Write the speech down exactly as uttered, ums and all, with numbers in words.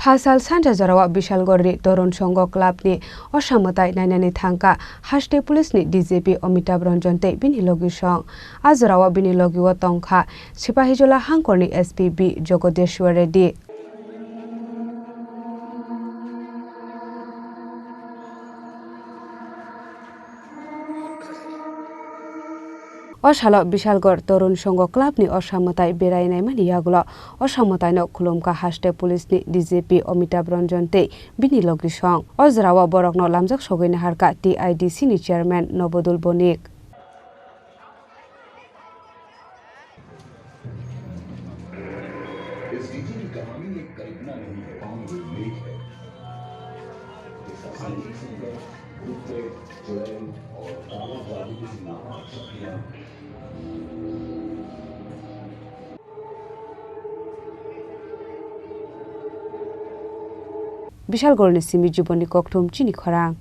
Phasal sanja jorao Bishalgarhni Torun Sangha Club ni osa mwtai nainani thangkha haste police ni D G P Amitabh Ranjan tei bini logisong. A jorao bini logio tongkha Sipahijola hangkorni S P B Jogodeshwar Reddy. O salo Bishalgarh Torun Sangha Club ni osa mwtai berai naimani yagulo osa mwtaino khulumkha haste police ni D G P Amitabh Ranjan tei bini logisong. O jorao borokno lamjak sogwi naharkha T I D C ni chairman Nobodul Bonik. इस डीजे की कहानी एक कल्पना नहीं है, कहानी एक लेख है। इसका संगीत सुनकर भूत प्रेत, चुड़ैल और काला जादू जैसी नापाक शक्तियां Bishalgarhni simi jibonni kokthum chini khorang.